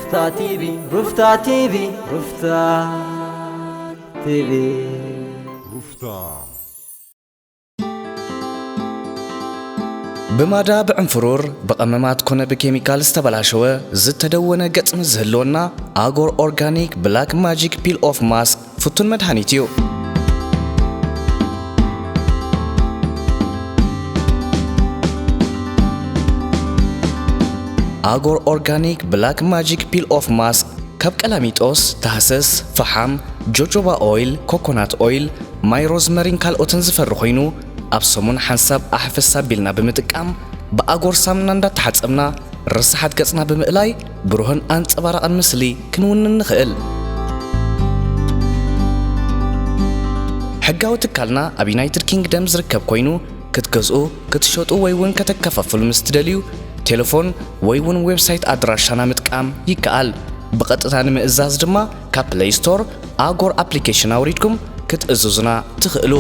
ሩፍታ ቲቪ፣ ሩፍታ ቲቪ፣ ሩፍታ ቲቪ። ሩፍታ። ብማዳ፣ ብዕንፍሩር፣ ብቐመማት ኮነ ብኬሚካል ዝተበላሸወ ዝተደወነ ገጽ ምስ ዝህልወና፣ ኣጎር ኦርጋኒክ ብላክ ማጂክ ፒል ኦፍ ማስክ ፍቱን መድሃኒት እዩ። ኣጎር ኦርጋኒክ ብላክ ማጂክ ፒል ኦፍ ማስክ ካብ ቀላሚጦስ፣ ታህሰስ፣ ፈሓም፣ ጆጆባ ኦይል፣ ኮኮናት ኦይል፣ ማይ ሮዝመሪን ካልኦትን ዝፈሪ ኮይኑ፣ ኣብ ሰሙን ሓንሳብ ኣሕፈስ ኣቢልና ብምጥቃም፣ ብኣጎር ሳሙና እንዳተሓጸብና፣ ርሳሓት ገጽና ብምእላይ፣ ብሩህን ኣንጸባራቕን ምስሊ ክንውንን ንኽእል። ሕጋዊ ትካልና ኣብ ዩናይትድ ኪንግደም ዝርከብ ኮይኑ፣ ክትገዝኡ፣ ክትሸጡ ወይ እውን ከተከፋፍሉ ምስ ትደልዩ፣ ቴሌፎን ወይ እውን ዌብሳይት ኣድራሻና ምጥቃም ይከኣል። ብቐጥታ ንምእዛዝ ድማ ካብ ፕለይ ስቶር ኣጎር ኣፕሊኬሽን ኣውሪድኩም ክትእዝዙና ትኽእሉ።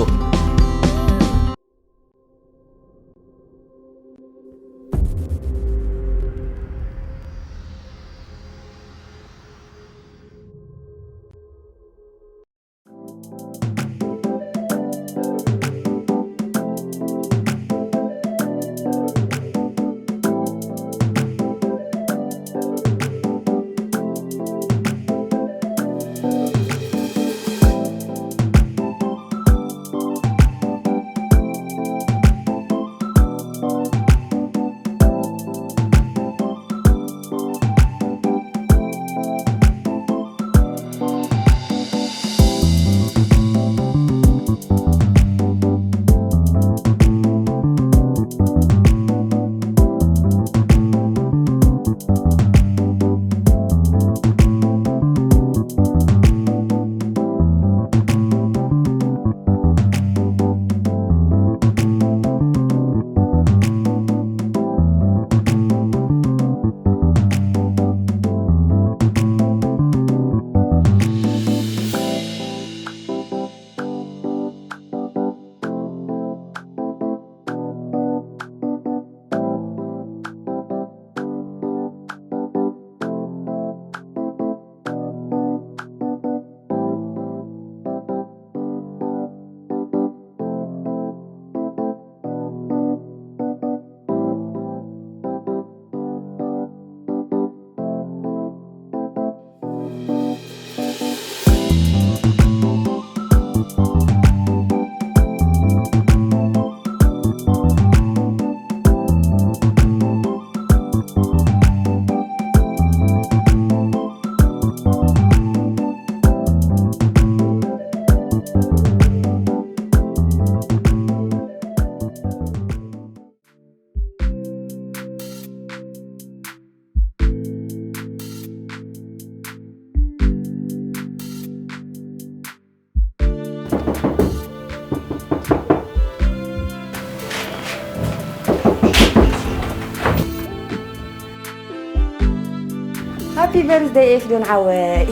ሃፒ በርዝደይ ኤፍዶን ሓወይ።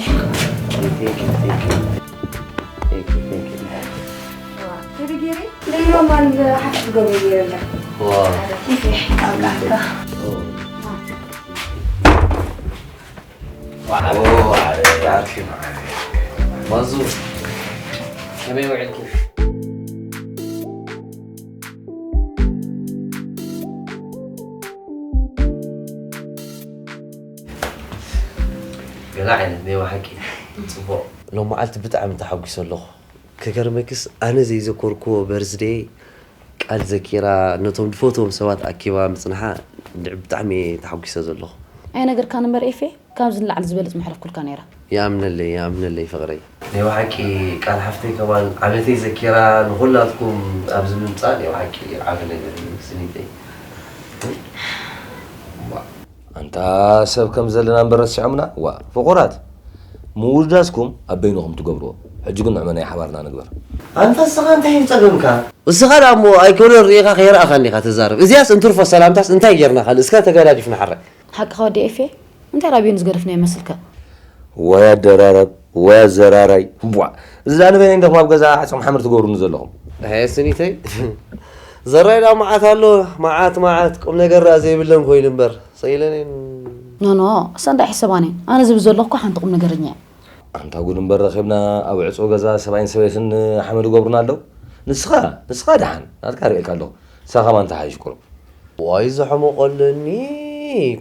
Thank you, thank you. Thank you, thank you. ዋ፣ ቴዲ ጌሪ? ለይሮማን ሓፍሽ ዝገብሩ ጌረ ኣላ። ዋ። ፊፊ፣ ኣብቃዕካ። ኦ። ዋ፣ ኦ፣ ኣረ፣ ኣርኪ፣ ኣረ። ማዙ፣ ከመይ ውዕልኪ? ገለ ዓይነት ናይ ብሓቂ ጽቡቕ። ሎም መዓልቲ ብጣዕሚ ተሓጒሰ ኣለኹ። ክገርመክስ፣ ኣነ ዘይዘከርክዎ በርዝደይ ቃል ዘኪራ ነቶም ድፈትዎም ሰባት ኣኪባ ምጽንሓ እንድዒ ብጣዕሚ እየ ተሓጒሰ ዘለኹ። ኣይነገርካን እምበር ኤፌ፣ ካብዚ ንላዕሊ ዝበለጽ መሕለፍኩልካ ነይረ። ይኣምነለይ፣ ይኣምነለይ ፍቕረይ። ናይ ብሓቂ ቃል ሓፍተይ ከማን ዓመተይ ዘኪራ ንኹላትኩም ኣብዚ ምምጻእ ናይ ብሓቂ ዓቢ ነገር እዩ ስኒተይ። ኣንታ ሰብ ከም ዘለና እምበር ረሲዖምና? ዋ፣ ፍቑራት፣ ምውዳስኩም ኣብ በይንኹም ትገብርዎ። ሕጂ ግን ንዕመ ናይ ሓባርና ንግበር። ኣንታ እስኻ እንታይ እዩ ጸገምካ? እስኻ ደኣ እሞ ኣይኮነን ርኢኻ ከይረኣኻኒ ኢኻ ትዛረብ። እዚኣስ እንትርፎ ሰላምታስ እንታይ ጌርና ካልእ? እስከ ተገዳዲፍና ሓራይ። ሓቅኻ ወዲ ኤፌ፣ እንታይ ራብዮን ዝገደፍናዮ መስልካ? ወይ ኣደራረብ፣ ወይ ኣዘራራይ። ቧ፣ እዚ ደኣ ንበይነይ እንደኹም ኣብ ገዛ ዓጽም ሓምር ትገብሩኒ ዘለኹም። ኣይ ስኒተይ፣ ዘራይ ደኣ መዓት ኣሎ፣ መዓት፣ መዓት። ቁም ነገር ደኣ ዘይብለን ኮይኑ እምበር። ሰይለኔን ኖ ኖ፣ እሳ እንዳይ ሕሰባኒ። ኣነ ዝብል ዘለኹ እኮ ሓንቲ ቁም ነገረኛ እያ። ኣንታ ጉድ እምበር ረኺብና ኣብ ዕጹው ገዛ ሰብኣይን ሰበይትን ሓመድ ይገብሩና ኣለዉ። ንስኻ ንስኻ ደሓን ናትካ ርእየልካ ኣለኹ። ንሳ ከማን ተሓይሽ ቁሩብ። ዋይ ዝሕመቐለኒ።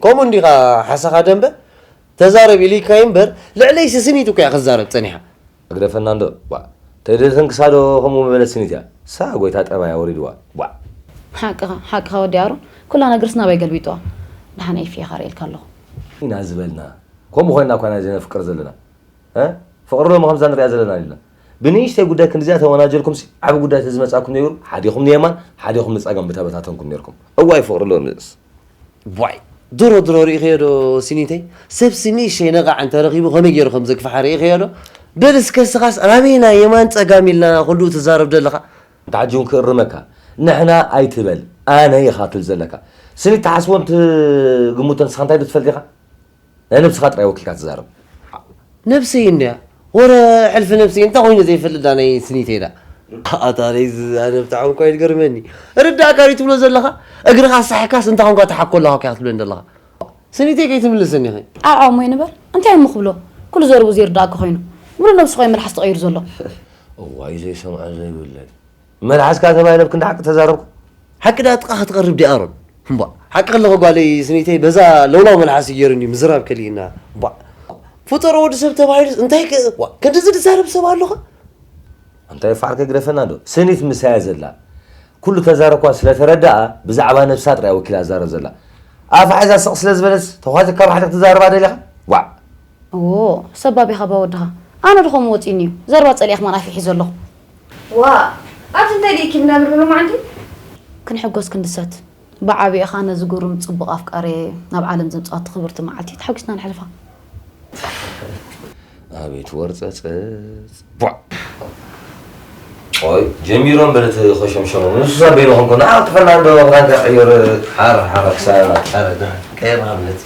ከምኡ እንዲኻ ሓሳኻ ደንበ? ተዛረብ ኢልካይ እምበር ልዕለይ ስስኒት እኮ እያ ክዛረብ ጸኒሓ። ግደፈና እንዶ ዋ። ተይደልተን ክሳዶ ከምኡ መበለት ስኒት እያ። እሳ ጎይታ ጠባያ ወሪድዋ። ዋ። ሓቅኻ ሓቅኻ ወዲ ኣሮን። ኩላ ነገርስ ናባይ ገልቢጥዋ። ደሓን ኤፊ እየ ኻርእየልካ ኣለኹ። ኢና ዝበልና ከምኡ ኮይና እኳ ኢና ዘነፍቅር ዘለና። እ? ፍቕሪ ሎሚ ከምዛ ንሪኣ ዘለና ኢልና ብንእሽተይ ጉዳይ ክንድዚኣ ተወናጀልኩምሲ ዓቢ ጉዳይ ተዝመጻኩም ነይሩ ሓዲኹም ንየማን ሓዲኹም ንጸጋም ብተበታተንኩም ነይርኩም። እዋይ ፍቕሪ ሎምስ። ዋይ ድሮ ድሮ ርኢኸዮ ዶ ሲኒተይ? ሰብሲ ንእሽተይ ነቓዕ እንተረኺቡ ከመይ ገይሩ ከም ዘግፍሓ ርኢኸዮ ዶ? በል እስከ ስኻስ ኣበየና የማን ጸጋም ኢልና ኩሉ ትዛረብ ዘለኻ? እንተ ሓጂ እውን ክእርመካ ንሕና ኣይትበል ኣነ ኢኻ ትብል ዘለካ። ስኒት ትሓስቦን ትግምቶን ንስኻ እንታይ ዶ ትፈልጥ ኢኻ? ናይ ነብስኻ ጥራይ ወኪልካ ትዛረብ። ነብሰይ እንድያ ወረ ሕልፊ ነብሰይ እንታይ ኮይኑ ዘይፈልጥ ዳ ናይ ስኒተይ ዳ? ኣታ ናይ ዝዛነ ብጣዕሚ እኳ ይገርመኒ። ርዳእካ ዶ ትብሎ ዘለኻ? እግርኻ ኣሳሒካስ እንታይ ኮንካ ትሓኮ ኣለኻ እኮ ክትብለኒ ዘለኻ? ስኒተይ ከይትምልሰኒ ኢኺ። ዓው ዓው እሞ ይንበር እንታይ እሞ ክብሎ? ኩሉ ዘርቡ ዘይርዳእካ ኮይኑ ሙሉ ነብስኻ እዩ መልሓስ ተቐይሩ ዘሎ። እዋይ ዘይሰምዖ ዘይብለይ። መልሓስካ ተባሂለ ብክንዲ ሓቂ ተዛረብኩ። ሓቂ ደኣ ጥቓ ክትቐርብ ድያ ኣሮን? እምቧ ሓቂ ከለኹ ጓለይ ስኒተይ በዛ ለውላው መልሓስ እዩ ገይሩኒ ምዝራብ ከሊእና። እምቧ ፍጡር ወዲ ሰብ ተባሂሉስ እንታይ ከ ዋ ክንድዚ ዝዛረብ ሰብ ኣሎኻ? እንታይ ፋዕከ ግደፈና ዶ ስኒት ምሳያ ዘላ ኩሉ ተዛረኳ ስለ ተረዳኣ ብዛዕባ ነብሳ ጥራይ ወኪላ ትዛረብ ዘላ። ኣፋ ሒዛ ስቕ ስለ ዝበለስ ተዃቲካ ባሕሪ ክትዛረባ ደሊኻ? ዋዕ። እዎ ሰብ ኣቢኻ ባወድኻ ኣነ ዶ ከምኡ ወጺእኒ እዩ ዘረባ ጸሊኣ ከማን ኣፍ ሒዘ ኣለኹ። ዋ ኣቲ እንታይ ዲኪ ብናምር ብሎ መዓልቲ ክንሕጎስ ክንድሰት ብዓቢኡ ኸኣ ነዚ ግሩም ጽቡቕ ኣፍቃሪየ ናብ ዓለም ዘምጽኣቶ ክብርቲ መዓልቲ ተሓጒስና ነሕልፋ። ኣቤት ወርጸጸጽ ቧዕ። ኦይ ጀሚሮም በለት ኸሸምሸሙ ንሱ ሳበይኑ ኾንኮ ንዓ ጥፈና እንዶ ራንካ ቀየር ሓር ሓር ክሳና ኣረ ዳ ቀየር ሃብለት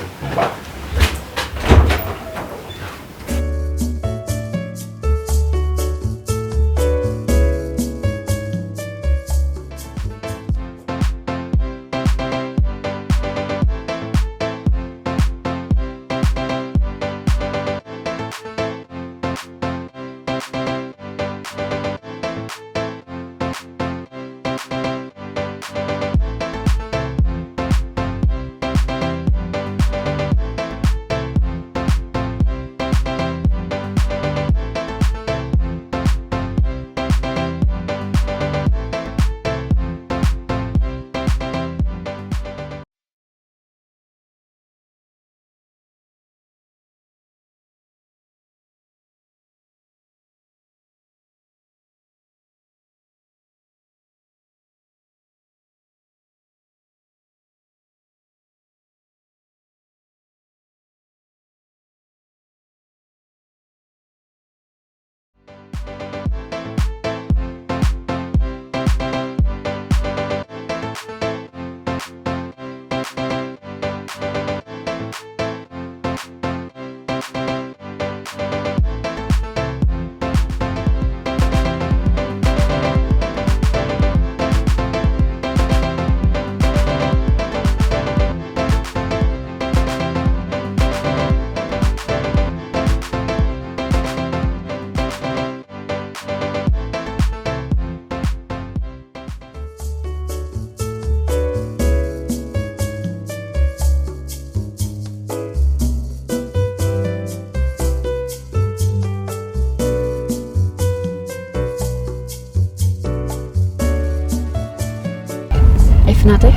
ኤፍናተይ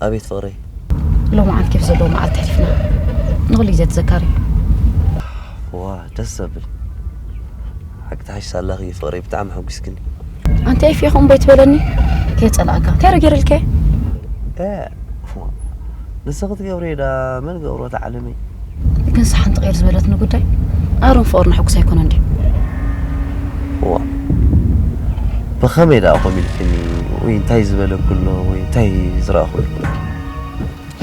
ኣቤት ፍቕረይ። ሎማዓንቲ ኬፍ ዘለዎ መዓልቲ ኣሕሊፍና ንኹሉ ግዜ ተዘካሪ። ዋ ደስ ዘብል ሓቂ ተሓሽሳላኺ ፍቕረይ ብጣዕሚ ሓጒስክኒ። ኣንቲ ኤፍ ኢኹም በይ ትበለኒ ከየጸላእካ እንታይ ዶ ገይረልከ? እ፣ ዋ፣ ንስኺ ትገብርዮ ዳ መን ገብሮ ተዓለመይ? ግን ሓንቲ ቅይር ዝበለትኒ ጉዳይ ኣሮን ፍቕርና ሕጉስ ኣይኮነን ድዩ? ዋ ብኸመይ ደኣ ኮም ኢልክኒ ወይ እንታይ ዝበለኩ ኣሎ ወይ እንታይ ዝረኣኹ ኣሎ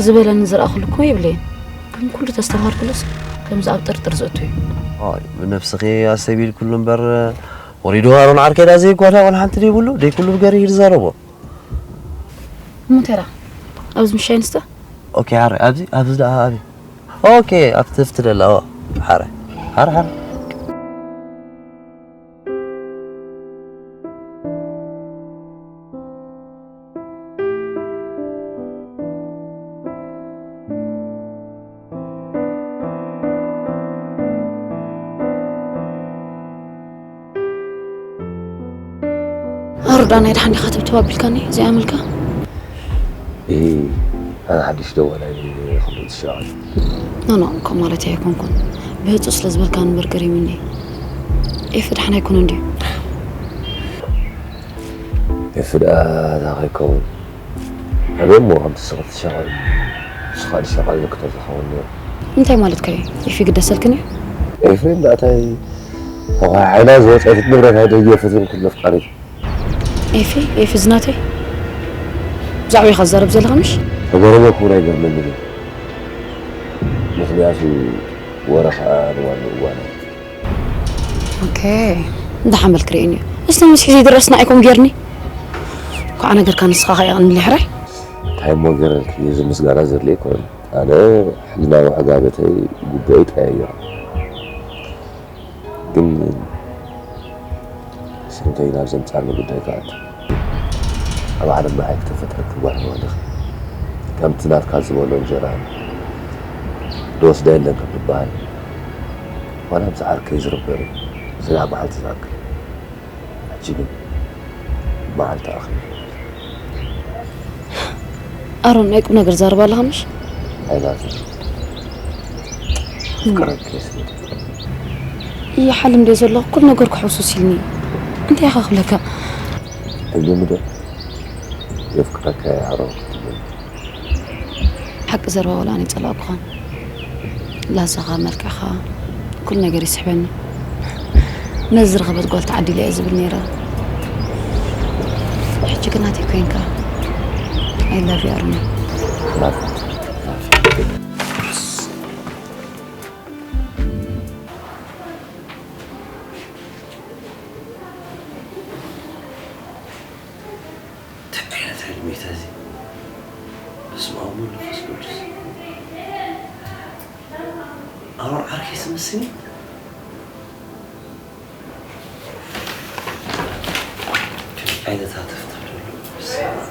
ዝበለኒ ዝረኣኹሉ እኮ የብለይን ግን ኩሉ ተስተማሃርኩሉስ ከምዚ ኣብ ጥርጥር ዘእቱ እዩ ኣይ ብነብስኺ ኣሰብ ኢልኩሉ እምበር ወሪዱ ኣሮን ዓርከይ ደኣ ዘይጓዳ ዋላ ሓንቲ ደይብሉ ደይ ኩሉ ብገርሂ ዝዛረቦ እሞ እንታይ ደኣ ኣብዚ ምሻይ ንስተ ኦኬ፣ ሓራይ፣ ኣብዚ፣ ኣብዚ ደኣ፣ ኣበይ? ኦኬ፣ ኣብቲ ፍቲ ደላ፣ ኦ፣ ሓራይ፣ ሓራይ፣ ሓራይ። ኣሮዳ ናይ ደሓን ዲኻ ትብትብ ኣቢልካኒ እዚኣ መልካ? እሂ፣ ኣነ ሓድሽ ደዋላይ ክብሉ ትሻቐል። ኖ ኖ፣ ከምኡ ማለት ኣይኮንኩን። ብህፁ ስለ ዝበልካኒ እምበር ገሪሙኒ። ኤፊ ደሓን ኣይኮነን ድዩ? ኤፊ ደኣ እዛ ከይከውን ኣበይ እሞ ከምቲ ስቕ ትሻቐል። ንስኻ ድሻቐል ዶክተር ዝኸውን ነይሩ። እንታይ ማለትካ እዩ? ኤፊ ግደሰልክን እዩ? ኤፍሬም ዳእታይ ተኳሓሒላ ዝወፀት ንብረት ኣይደየፈትን ኩሉ ኣፍቃሪት። ኤፊ ኤፊ ዝናተይ ብዛዕባ ኢኻ ዝዛረብ ዘለኻ ምሽ? ተጎረበ ክብራ ይገርመኒ ግን ምኽንያቱ ወረ ከዓ ንዋሉ እዋና ኦኬ። እንዳሓመል ክርእየኒ እዩ። እስቲ ምስ ሒዘ ይድረስና ኣይኮም ጌርኒ። ኳዓ ነገርካ ንስኻ ኸ ይቕንል ሕራይ። እንታይ እሞ ገረልኪ እዚ ምስጋና ዘድልየ ይኮነ ኣነ ሕልናዊ ሕጋበተይ ጉዳይ ቀያየሩ ግን ሰንከይ ናብ ዘምፃኒ ጉዳይ ከኣቱ ኣብ ዓለምና ኣይክተፈጥረኪ ጓል መዋልኺ ከምቲ ናትካ ዝበሎ እንጀራ ዝወስዳ የለን ከም ዝበሃል ዋላ ምስ ዓርከይ ዝርበር እዩ ስጋዕ መዓልቲ ዝኣክል ሕጂ ግን መዓልቲ ኣኽሊ ኣሮን ናይ ቁም ነገር ዛረባ ኣለኻ ምሽ? ኣይናት ፍቅረኪ ስለ ይሓልም ዶ ዘለኹ ኩሉ ነገር ክሕውሱስ ኢልኒ እንታይ ኢኻ ክብለካ? ትብልኒ ዶ የፍቅረካ ይሃሮ ክትብል ሓቂ ዘረባ ወላ ኣነ ይጸላእኩኻን ላዛኻ መልክዕኻ ኩሉ ነገር ይስሕበኒ ነዚ ዝረኸበት ጓል ተዓዲለ እየ ዝብል ነይረ ሕጂ ግናተይ ኮይንካ I love you ኣርሚ ናት እንታይ ዓይነት ሕልሚ እዩ እዚ? በስመ ኣብ ወወልድ ወመንፈስ ቅዱስ። ኣሮን ዓርከይ ዝመስል እዩ። እንታይ ዓይነት ሃተፍተፍ ዘሎ? በስመ ኣብ።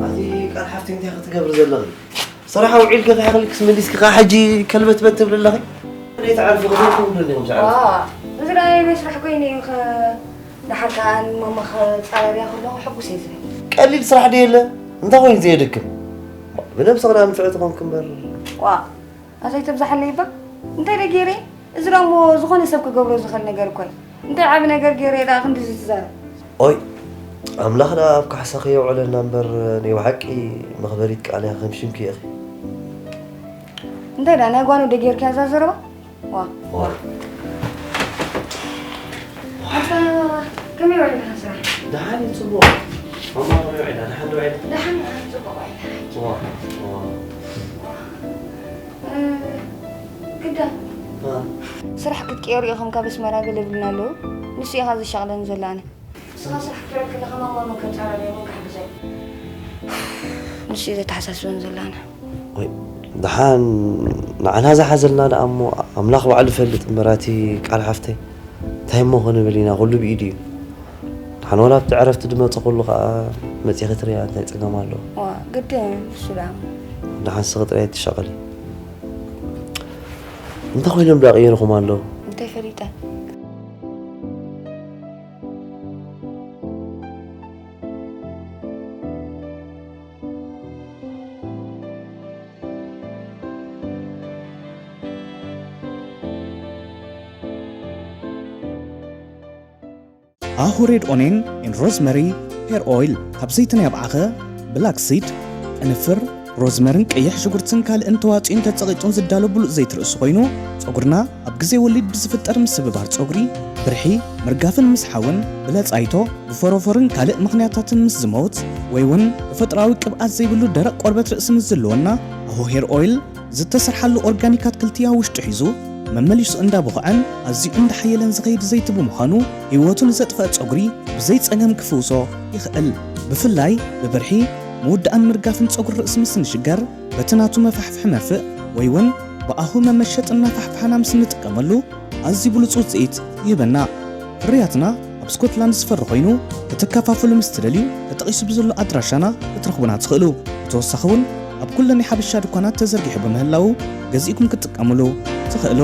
ኣቲ ቃል ሓፍቲ እንታይ ክትገብር ዘለኺ? ስራሕ ውዒልኪ ከይኣኽልክስ መሊስኪ ከዓ ሕጂ ከልበትበት ትብሊ ኣለኺ? ዘይትዓርፊ ክትብል ትብሉኒ ኢኹም ሰዓት። ዋ፣ እዚ ናይ ኣበይ ስራሕ ኮይኑ እዩ ኸ? ደሓር ከዓ ንማማ ክፃረርያ ከለኹ ሕጉስ እየ ዝብል። ቀሊል ስራሕ ድየለ? እንታይ ኮይኑ ዘየድክም? ብነብስኺ ደኣ ንፍዕቲ ኮንኪ እምበር። ዋ፣ ኣዘይተብዝሓለይ እባ እንታይ ዶ ገይረ? እዚ ደኣ እሞ ዝኾነ ሰብ ክገብሮ ዝኽእል ነገር እኮ እዩ። እንታይ ዓቢ ነገር ገይረ ደኣ ክንድዚ ትዛረብ? ኦይ ኣምላኽ ደኣ ኣብ ካሕሳኺ የውዕለና እምበር ናይ ብሓቂ መኽበሪት ቃል እያ ከም ሽምኪ ኢኺ። እንታይ ደኣ ናይ ጓኖ ዶ ገይርካያ እዛ ዘረባ? ዋ ኣታ ከመይ ውዒልካ ስራሕ? ደሓን እዩ ጽቡቕ። ማማ ከመይ ውዒላ? ደሓን ዶ ውዒላ? ደሓን ደሓን ጽቡቕ ውዒላ። ዋ ዋ ግዳ ስራሕ ክትቅየሩ ኢኹም ካብ ኣስመራ ገለ ይብሉና ኣለዉ። ንሱ ኢኻ ዘሻቕለኒ ዘሎ ኣነ። ንስኻ ስራሕ ክትውዕል ከለኻ ማማ መን ከጻረር እየ መን ክሕግዘ እየ? ንሱ እዩ ዘተሓሳስበኒ ዘሎ ኣነ። ወይ ደሓን ንዓና ዝሓዘልና ደኣ እሞ ኣምላኽ ባዕሉ ይፈልጥ እምበር ኣቲ ቃል ሓፍተይ እንታይ እሞ ክንብል ኢና ኩሉ ብኢዱ እዩ። ደሓን ዋላ ኣብቲ ዕረፍቲ ድመፀ ኩሉ ከዓ መፂኺ ትሪኣ እንታይ ፀገም ኣለዎ። ዋ ግድን ንሱ ደኣ እሞ። ደሓን ስኺ ጥራይ ትሻቐሊ። እንታይ ኮይኖም ደኣ ቀይርኹም ኣለዉ? እንታይ ፈሊጠ። ኣሁ ሬድ ኦኔን ኤን ሮዝመሪ ሄር ኦይል ካብ ዘይቲ ናይ ኣብዓኸ ብላክ ሲድ፣ ቅንፍር፣ ሮዝመርን ቀይሕ ሽጉርትን ካልእን ተዋፂኡን ተፀቒጡን ዝዳሎ ብሉፅ ዘይቲ ርእሲ ኮይኑ ፀጉርና ኣብ ግዜ ወሊድ ብዝፍጠር ምስብባር ፀጉሪ፣ ብርሒ፣ ምርጋፍን ምስሓውን፣ ብለፃይቶ፣ ብፎሮፎርን ካልእ ምኽንያታትን ምስ ዝመውት ወይ እውን ተፈጥራዊ ቅብኣት ዘይብሉ ደረቕ ቆርበት ርእሲ ምስ ዝልወና ኣሁ ሄር ኦይል ዝተሰርሓሉ ኦርጋኒክ ኣትክልቲ ኣብ ውሽጡ ሒዙ መመሊሱ እንዳቦኸዐን ኣዝዩ እንዳሓየለን ዝኸይድ ዘይቲ ብምዃኑ ህይወቱ ንዘጥፈአ ጸጉሪ ብዘይ ጸገም ክፍውሶ ይኽእል። ብፍላይ ብብርሒ ምውዳእን ምርጋፍን ጸጉሪ ርእሲ ምስ ንሽገር በቲ ናቱ መፋሕፍሒ መርፍእ ወይ እውን ብኣሁ መመሸጥን መፋሕፍሓና ምስ ንጥቀመሉ ኣዝዩ ብሉጽ ውጽኢት ይህበና። ፍርያትና ኣብ ስኮትላንድ ዝፈሪ ኮይኑ ክትከፋፈሉ ምስ ትደልዩ ተጠቒሱ ብዘሎ ኣድራሻና ክትረኽቡና ትኽእሉ። ብተወሳኺ እውን ኣብ ኩለን ናይ ሓበሻ ድኳናት ተዘርጊሑ ብምህላዉ ገዚእኩም ክትጥቀምሉ ትኽእሉ።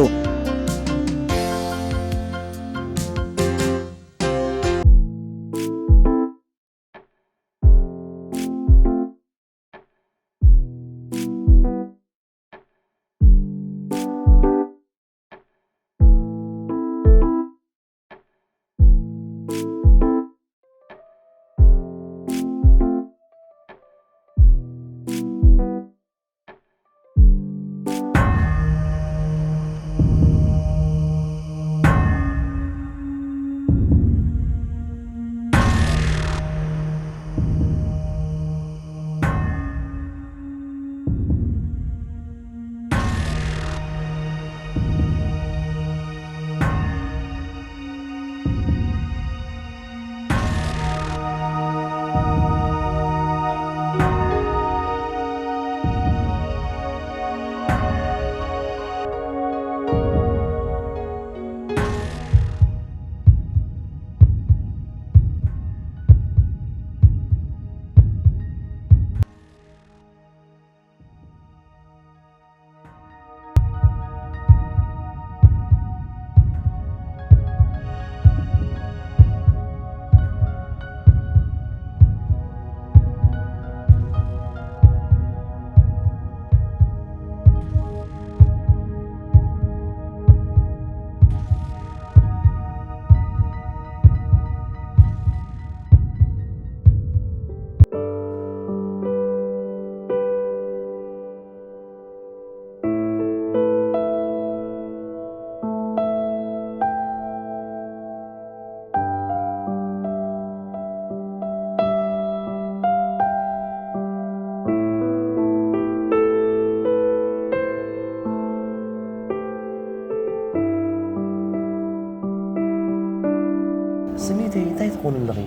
ስኒተይ እንታይ ትኾኒ ኣለኺ?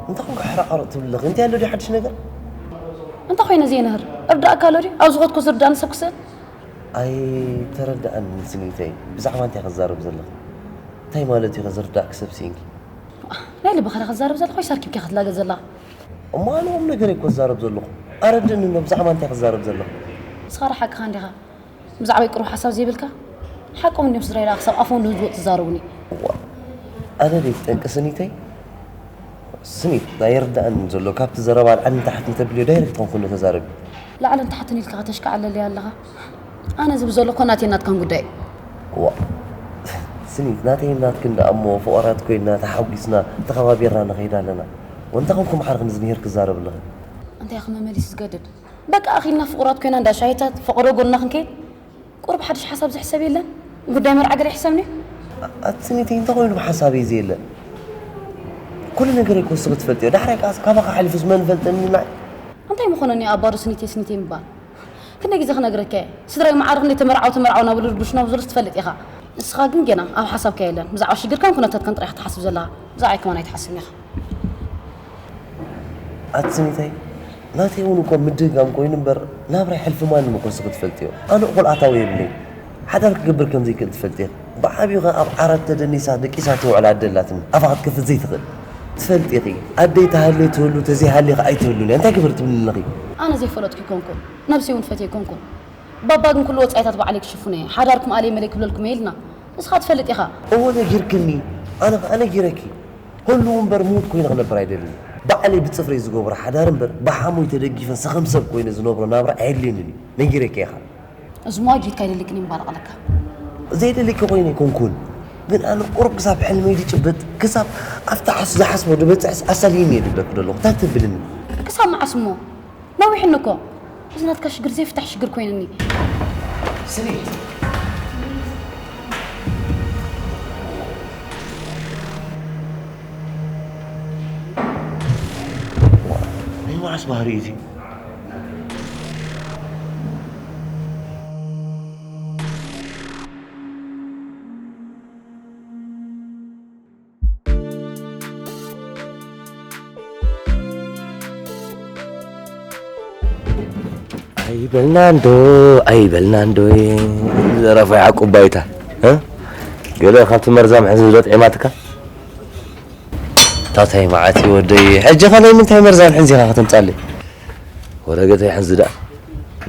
እንታይ ኮንካ ሕራቕ ሕርቕ ትብሊ ኣለኺ? እንታይ ኣሎ ድዩ ሓድሽ ነገር? እንታይ ኮይነ ዘይንህር? እርዳእካ ኣሎ ድዩ? ኣብ ዝኸድኩ ዝርዳእኒ ሰብ ክስእን? ኣይተረድኣንን ስኒተይ። ብዛዕባ እንታይ ክዛረብ ዘለኺ? እንታይ ማለት እዩ ዝርዳእኪ ሰብ ስኢንኪ? ናይ ልብኻ ዶ ክዛረብ ዘለኻ ወይስ ኣርኪብካ ክትላገጽ ዘለኻ? እሞ ኣነ ቁም ነገር እኮ ዝዛረብ ዘለኹ። ኣረድእኒ እኖ ብዛዕባ እንታይ ክዛረብ ዘለኹ? ንስኻ ዶ ሓቅኻ እንዲኻ? ብዛዕባይ ቁሩብ ሓሳብ ዘይብልካ? ሓቆም እንዲዮም ስድራይ ደኣ ክሳብ ኣፎም ንዝወጽእ ዝዛረቡኒ። እዋ፣ ኣነ ድየ ጠንቂ ስኒተይ? ስኒት፣ ኣይርድኣንን ዘሎ። ካብቲ ዘረባ ላዕልን ታሕትን ተብልዮ ዳይሬክት ኾንኩ እኖ ተዛረቢ። ላዕልን ታሕትን ኢልካ ከተሽካዕለለይ ኣለኻ። ኣነ ዝብል ዘለኹ እኮ ናተይን ናትካን ጉዳይ እዩ። እዋ፣ ስኒት፣ ናተይን ናትክን ደኣ እሞ ፍቑራት ኮይንና ተሓጒስና ተኸባቢርና ንኸይድ ኣለና። ወንታ ኾንኩ መሓር ክንዝንሄር ክዛረብ ኣለኽን። እንታይ ኢኹ መመሊስ ዝገድድ? በቃ ኣኺልና ፍቑራት ኮይና እንዳ ሻሂታት ፈቐዶ ጎንና ክንከይድ? ቁሩብ ሓድሽ ሓሳብ ዝሕሰብ የለን? ጉዳይ መርዓ ገለ ይሕሰብኒ? ኣቲ ስኒተይ፣ እንታይ ኮይኑ ብሓሳበይ ዘየለ? ኩሉ ነገረይ እኮ ንስኺ ትፈልጥዮ። ዳሕራይ ከኣስ ካባኻ ሓሊፉስ መን ፈልጠኒ ንዓይ? እንታይ ምኾነኒ ኣብ ባዶ ስኒተይ ስኒተይ ምባል? ክንደይ ግዜ ክነግረካ እየ? ስድራይ መዓረ ክንደይ ተመርዓው ተመርዓው እናበሉ ርቡሽ እናበሉ ትፈልጥ ኢኻ። ንስኻ ግን ገና ኣብ ሓሳብካ የለን። ብዛዕባ ሽግርካን ኩነታትካን ጥራይ ኢኻ ትሓስብ ዘለኻ። ብዛዕባይ ከማን ኣይትሓስብን ኢኻ። ኣቲ ስኒተይ፣ ናተይ እውን እኮ ምድግጋም ኮይኑ እምበር፣ ናብራይ ሕልፊ ማንም እኮ ንስኺ ትፈልጥዮ። ኣነ እኹል ኣታዊ የብለይ። ሓዳር ክገብር ከም ዘይክእል ትፈልጢ ኢኺ። ብዓብዩ ኸኣ ኣብ ዓራት ተደኒሳ ደቂሳ ትውዕል ኣደ ኣላትኒ። ኣፋ ክትከፍት ዘይትኽእል። ትፈልጢ ኢኺ። ኣደይ ትሃሊ ትህሉ፣ ተዘይሃሊ ኸኣ ኣይትህሉን እያ። እንታይ ግበር ትብልኒ ኣለኺ? ኣነ ዘይፈለጥኩ ኣይኮንኩን። ነብሰይ እውን ፈትየ ኣይኮንኩን። ባባ ግን ኩሉ ወጻኢታት ባዕለይ ክሽፍኖ እየ። ሓዳርኩም ኣለይ መለይ ክብለልኩም እየ ኢልና። ንስኻ ትፈልጥ ኢኻ። እወ ነጊርክኒ። ኣነ ኸኣ ነጊረኪ። ህሉው እምበር ምዉት ኮይነ ክነብር ኣይደልን። ባዕለይ ብጽፍረይ ዝገብሮ ሓዳር እምበር ብሓሙይ ተደጊፈ ሰኸም ሰብ ኮይነ ዝነብሮ ናብራ ኣየድልየንን እዩ። ነጊረኪ ኢኻ። እዚ እሞ ኣጊድካ ኣይደልክን እዩ ምባል ኣለካ። ዘይደልየኪ ኮይነ ኣይኮንኩን። ግን ኣነ ቁሩብ ክሳብ ሕልመይ ድጭበጥ፣ ክሳብ ኣብታ ዓስ-፣ ዝሓስቦ ድበጽሕስ ኣሳልየኒ እየ ድብለኪ ደለኹ። እንታይ ትብልኒ? ክሳብ መዓስ እሞ? ነዊሕኒ እኮ። እዚ ናትካ ሽግር ዘይፍታሕ ሽግር ኮይኑኒ። ስኒት። ናይ መዓስ ባህሪ እዩ እዚ? ኣይበልናንዶ፣ ኣይበልናንዶ፣ ዘረፋ ያዕቁብ ባይታ፣ እ? ገለ ካብቲ መርዛም ሕዚ ዶ ጥዒማትካ? ታታይ መዓት እዩ ወደይ። ሕጂ ኸ ናይ ምንታይ መርዛም ሕንዚኻ ከተምጻለይ? ወረገተይ ሕንዚ ደኣ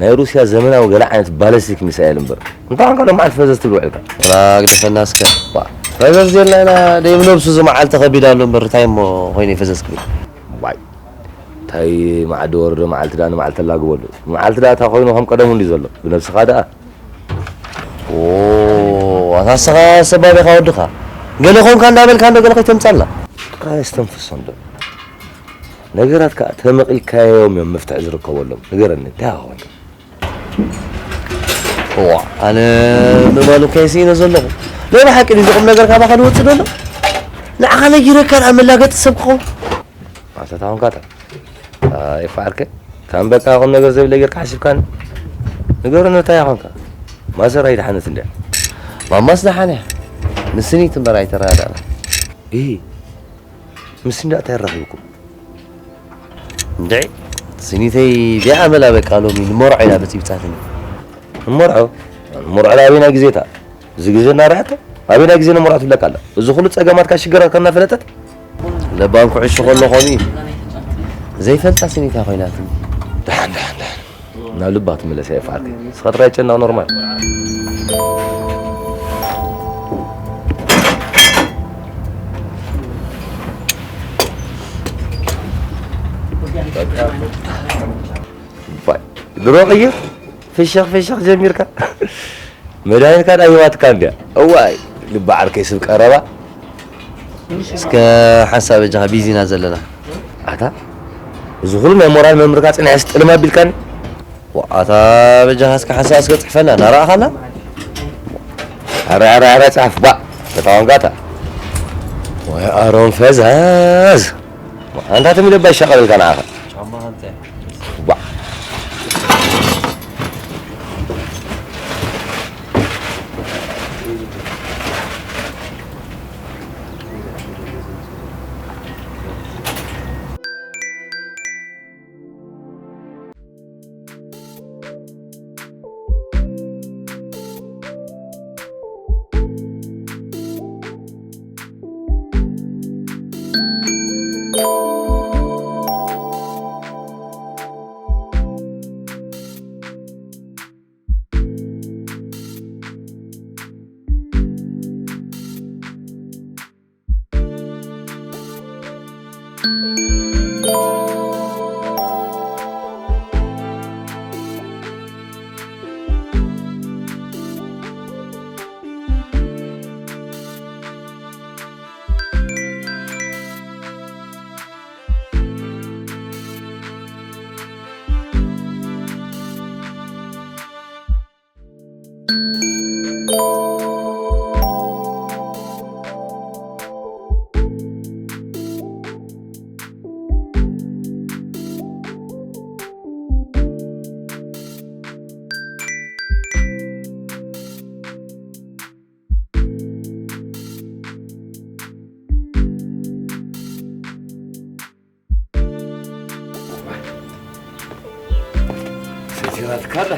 ናይ ሩስያ ዘመናዊ ገለ ዓይነት ባለስቲክ ሚሳኤል እምበር። እንታይ ኾንካ ሎም መዓልቲ ፈዘዝ ትብል ውዒልካ? ራ ግደፈና እስከ። ዋ፣ ፈዘዝ የልና ኢና። ደይም ነብሱ እዚ መዓልቲ ከቢድ ኣሎ እምበር እንታይ እሞ ኮይነ ፈዘዝ ክብል? ዋይ፣ እንታይ መዓዲ ወረዶ መዓልቲ ደኣ ንመዓልቲ ኣላግበሉ። መዓልቲ ደኣ እታ ኮይኑ ከም ቀደሙ እንድዩ ዘሎ። ብነብስኻ ደኣ። ኦ፣ ኣታ ንስኻ ሰብ ኣበይ ኢኻ ወድኻ? ገለ ኾንካ እንዳበልካ እንዶ ገለ ከይተምጻልና። ጥራይ ኣስተንፍሶ እንዶ። ነገራት ከኣ ተመቒልካዮም እዮም መፍትሒ ዝርከበሎም። ንገረኒ፣ እንታይ ኢኻ ኾንካ? እዋ፣ ኣነ ምባሉ ከይስኢነ ዘለኹ። ናይ ብሓቂ ድዩ እዚ ቁም ነገር ካባኻ ዝወጽእ ዘሎ? ንዓኻ ነጊረካ ደኣ መላገጺ ሰብ ክኸውን? ማሰታ ኾንካ እታ። ኣይ፣ ፋርክ፣ ከም በቃ ቁም ነገር ዘይብለ ጌርካ ሓሲብካኒ። ንገረኒ እንታይ ኾንካ? ማሰር ኣይደሓነት እንድያ። ማማስ ደሓን እያ። ምስ ስኒት እምበር ኣይተረዳዳእና። እሂ፣ ምስ እንዳ እንታይ ኣራኺብኩም? እንድዒ፣ ስኒተይ ቢኣ መላ በቃ ሎሚ ንመርዖ ኢላ በጺብጻትኒ። ንመርዖ? ንመርዖ ዳ ኣበይና ግዜታ? እዚ ግዜ እናርሐቶ? ኣበይና ግዜ ንመርዖ ትብለካ ኣላ? እዚ ኩሉ ጸገማትካ ሽግራትካ እናፈለጠት? ለባም ኩዕሾ ከሎ ከምኡ እዩ። ዘይፈልጣ ስኒታ ኮይናትኒ። ደሓን፣ ደሓን፣ ደሓን። ናብ ልባ ክትምለስ እያ ይፍዓልከ። ንስኻ ጥራይ ጨነቕ ኖርማል። ባይ። ድሮ ቀይር ፍሸኽ ፍሸኽ ጀሚርካ። መድሃኒትካ ዳ ሂባትካ እንድያ። እዋይ፣ ልቢ ዓርከይ ስብ ቀረባ። እስከ ሓንሳብ በጃኻ ቢዚ ኢና ዘለና። ኣታ፣ እዚ ኩሉ ናይ ሞራል መምህርካ ጽኒሐ ስጥልም ኣቢልካኒ። ዋ፣ ኣታ በጃኻ እስከ ሓንሳብ እስከ ጽሕፈልና፣ እናረኣኻና። ኣረ፣ ኣረ፣ ኣረ፣ ጻፍ፣ ባ፣ ተታዋንጋታ። ወይ ኣሮን ፈዛዝ። ኣንታ ትም ኢለ ባይሻቐለልካ ንዓኻ። ጫማኻ እንታይ? ዋ። ሰቲራትካ ኣላ።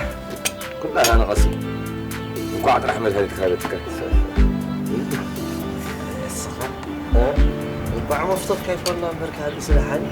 ኩላ ሃነቐሲ። እንኳዕ ጥራሕ መድሃኒትካ ሃበትካ። እስኻ? እ? እንኳዕ መፍቶትካ ይኮና እምበር፣ ካልእ ስለ ሓኒ።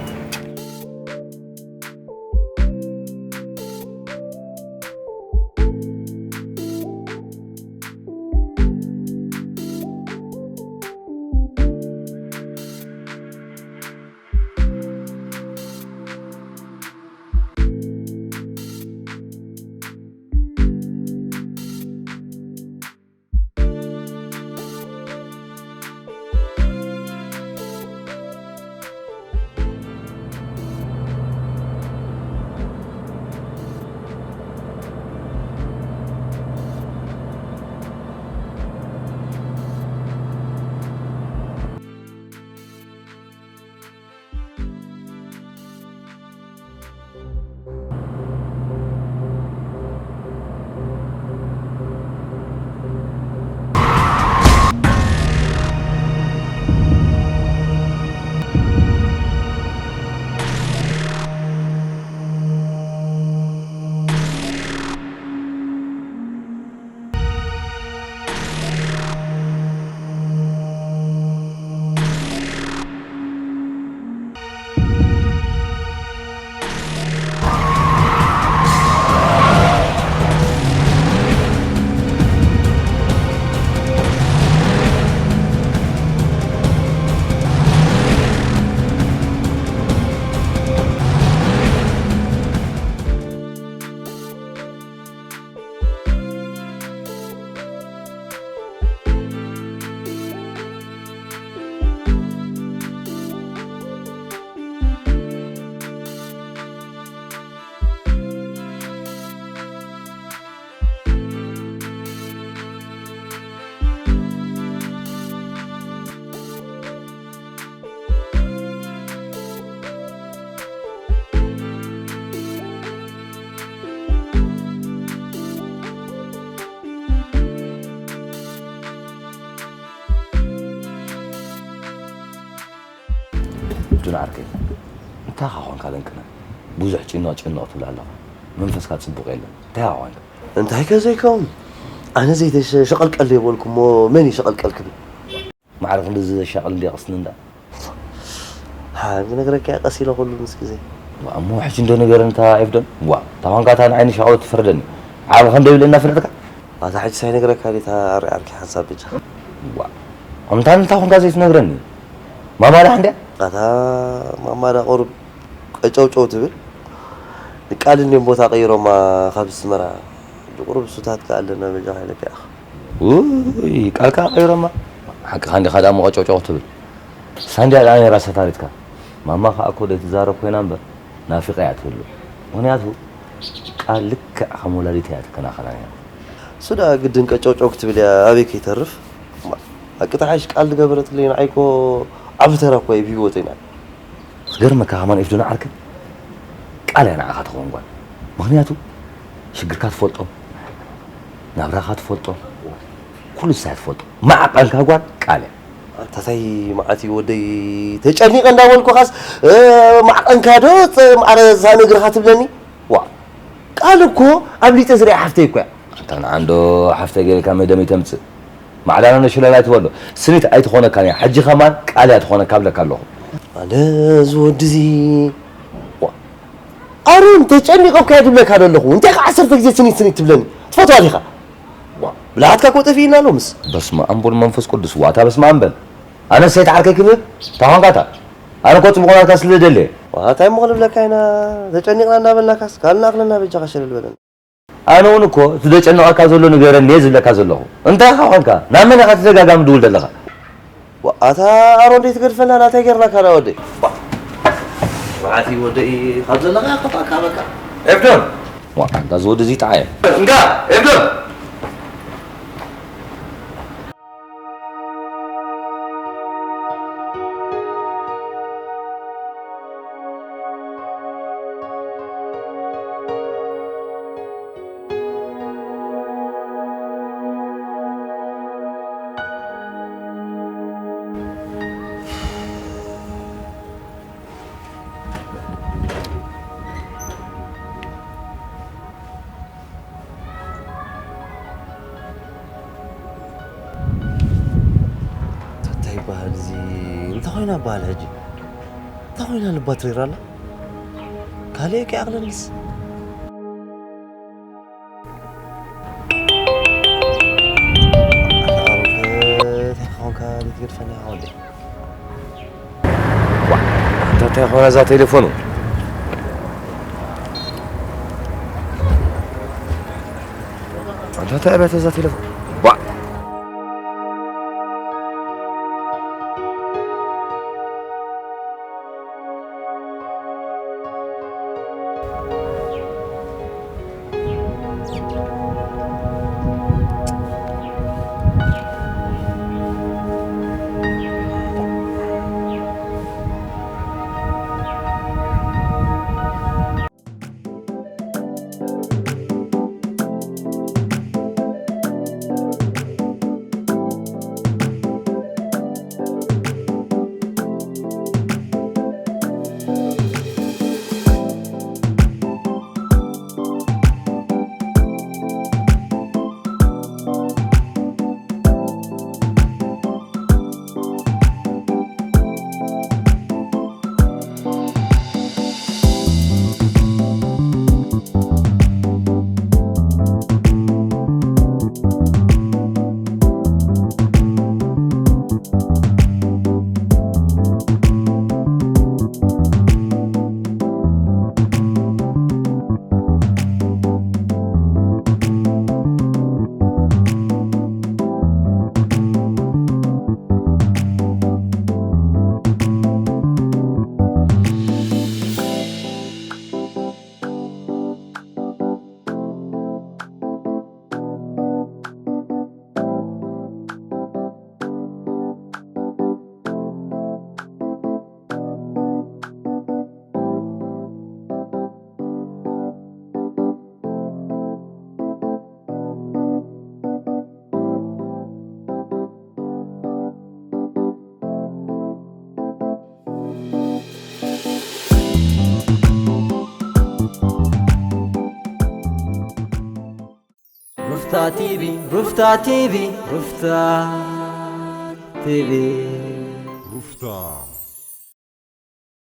ዱን ዓርከይ፣ እንታይ ኻ ኾንካ ለንቅነ? ብዙሕ ጭኖቕ ጭኖቕ ትብል ኣለኻ። መንፈስካ ጽቡቕ የለን። እንታይ ኻ ኾንካ? እንታይ ከ ዘይከውን? ኣነ ዘይተሸ-፣ ሸቐልቀል ዘይበልኩ እሞ መን እዩ ሸቐልቀል ክብል? ማዕረ ክንድዚ ዘሻቕል እንድየ ቀስኒ እንዳ። ሃ፣ ክነግረካ እየ ቀስ ኢለ ኩሉ ምስ ግዜ። ዋ፣ እሞ ሕጂ እንዶ ንገረኒ እታ ኤፍዶን። ዋ፣ እታ ኳንካ እታ ንዓይ ንሻቕሎት ትፈርደኒ። ዓቢ ከም ደይብለና ፈለጥካ? ኣታ ሕጂ ሳይነግረካ ድዩ እታ ኣሪ ዓርኪ ሓንሳብ በጃኻ? ዋ፣ ኣምታን እንታይ ኾንካ ዘይትነግረኒ? ማማ ደሓን ድያ? ኣታ ማማ ዳ ቁሩብ ቀጨውጨው ትብል። ንቃል እንድዮም ቦታ ቀይሮማ ካብ ኣስመራ። ቁሩብ እሱታት ከኣ ኣለና በጃኻ ኢለካ ኢኻ። ውይ፣ ቃልካ ቀይሮማ። ሓቅኻ እንዲኻ ደኣ እሞ ቀጨውጨው ትብል። ሳንድያ ደኣ ነይራ ሰታሪትካ። ማማ ኸኣ እኮ ዘይትዛረብ ኮይና እምበር ናፊቐ እያ ትህሉ። ምኽንያቱ ቃል ልክዕ ከም ወላዲት እያ ትከናኸና ነይራ። እሱ ደኣ ግድን ቀጨውጨው ክትብል እያ ኣበይ ከይተርፍ። ማ-፣ ሓቂ ተሓይሽ ቃል ዝገበረትለይ ንዓይ እኮ ዓቢ ተራ እኮ እዩ ብህይወተይ ንዓይ። ዝገርመካ ከማን ኤፍዶን ዓርከይ ቃል እያ ንዓኻ ትኸውን ጓል። ምኽንያቱ ሽግርካ ትፈልጦ፣ ናብራኻ ትፈልጦ፣ ኩሉ ንሳ እያ ትፈልጦ። ማዕቐንካ ጓል ቃል እያ። ኣንታ ታይ መዓት እዩ ወደይ፣ ተጨኒቐ እንዳበልኩኻስ፣ እ፣ ማዕቐንካ ዶ፣ ጸ-፣ ማዕረ ሳእኒ እግርኻ ትብለኒ? ዋ፣ ቃል እኮ ኣብሊፀ ዝሪኣ ሓፍተይ እኮ እያ። ኣንታ ንዓ እንዶ ሓፍተይ ገይርካ መደም ይተምፅእ። ማዕዳና ነሽለል ኣይትበሎ። ስኒት ኣይትኾነካን እያ። ሕጂ ከማን ቃል እያ ትኾነካ እብለካ ኣለኹ። ኣነ እዚ ወዲ እዚ፣ ዋ፣ ኣሮን ተጨኒቐ እኮ እየ ዝብለካ ዘለኹ። እንታይ ከ ዓሰርተ ግዜ ስኒት ስኒት ትብለኒ? ትፈትዋ ዲኻ? ዋ፣ ብልሃትካ እኮ ጠፊእና ሎምስ። በስመ ኣብ ወወልድ ወመንፈስ ቅዱስ። ዋታ በስመ ኣብ በል። ኣነ ሰይቲ ዓርከይ ክብብ ታኾንካታ። ኣነ እኮ ጽቡቕ ናትካ ስለ ዝደልየ። ዋታ እሞ ክንብለካ ኢና። ተጨኒቕና እናበልናካስ ካልእ ንኣኽለና በጃኻ ሸለል በለና። ኣነ እውን እኮ እቲ ዘጨንቐካ ዘሎ ንገረኒ እየ ዝብለካ ዘለኹ። እንታይ ኢኻ ኾንካ? ናብ መን ኢኻ ተደጋጋሚ ትድውል ዘለኻ? ዋ፣ ኣታ ኣሮን ደይ ትገድፈና፣ ናታይ ጌርናካ ዳ ወደይ? ዋ፣ መዓት እዩ ወደይ፣ ካብ ዘለኻ ከፋካ በቃ። ኤፍዶን! ዋ፣ ኣንታ እዚ ወዲ እዚ ጠዓየ። እንጋ፣ ኤፍዶን! እንታይ ይበሃል እዚ? እንታይ ኮይና በሃል ሕጂ? እንታይ ኮይና ልባ ትሪር ኣላ? ካልእ ከይኣኽለንስ። ኣታ ኣሮን እንታይ ኾንካ ዘይትገድፈና ኢኻ ወደይ? ዋ፣ ኣንታ እንታይ ኾና እዛ ቴሌፎኑ? ኣንታ እንታይ ኣብያተ እዛ ቴሌፎን? ዋ! ሩፍታ ቲቪ፣ ሩፍታ ቲቪ፣ ሩፍታ ቲቪ። ሩፍታ